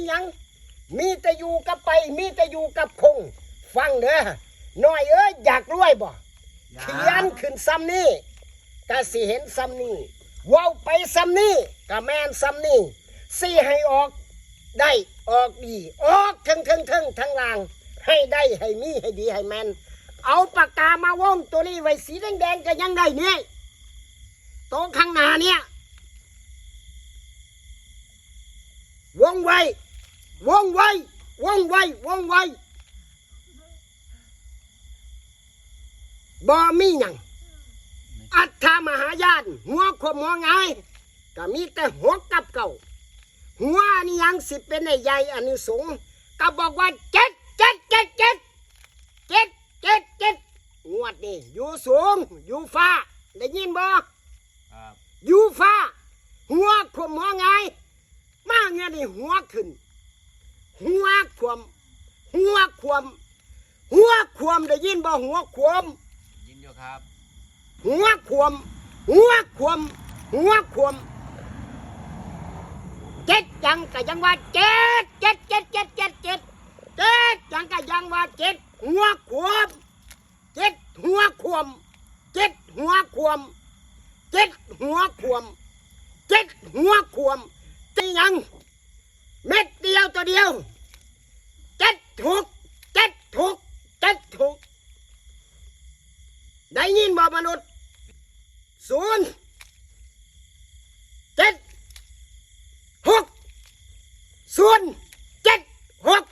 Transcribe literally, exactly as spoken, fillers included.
หยัง มีแต่อยู่กับไป มีแต่อยู่กับคง ฟังเด้อ น้อยเอ้ย อยากรวยบ่ อยาก เขียนขึ้นซ้ำนี่ ก็สิเห็นซ้ำนี่ เว้าไปซ้ำนี่ ก็แม่นซ้ำนี่ สิให้ออกได้ ออกดี ออกเทิงเทิงเทิงทางล่าง ให้ได้ ให้มี ให้ดี ให้แม่น เอาปากกามาวงตัวนี้ไว้สีแดงๆ ก็ยังได้นี่ โต๊ะข้างหน้าเนี่ย วงไว้ วงไว้ วงไว้ วงไว้ บ่มีหยัง อัฏฐมหายาน หัวขวมหัวหงาย ก็มีแต่หกกับเก้า หัวนี่ยังสิเป็นใหญ่อานิสงส์ ก็บอกว่าเจ็ด เจ็ด เจ็ด เจ็ด เจ็ด เจ็ด เจ็ด งวดนี่ อยู่สูง อยู่ฟ้า ได้ยินบ่ ครับ อยู่ฟ้า หัวขวมหัวหงาย มาเงยนี่หัวขึ้น หัวขวม หัวขวม หัวขวม ได้ยินบ่ หัวขวม ยินอยู่ครับ หัวขวม หัวขวม หัวขวม เจ็ดหยังก็ยังว่าเจ็ด เจ็ด เจ็ด เจ็ด เจ็ด เจ็ด เจ็ดหยังก็ยังว่าเจ็ด หัวขวม เจ็ดหัวขวม เจ็ดหัวขวม เจ็ดหัวขวม เจ็ดหัวขวม เจ็ดหยัง เม็ดเดียวตัวเดียว เจ็ดหก เจ็ดหก เจ็ดหก ได้ยินบ่มนุษย์ ศูนย์ เจ็ด หก ศูนย์ เจ็ด หก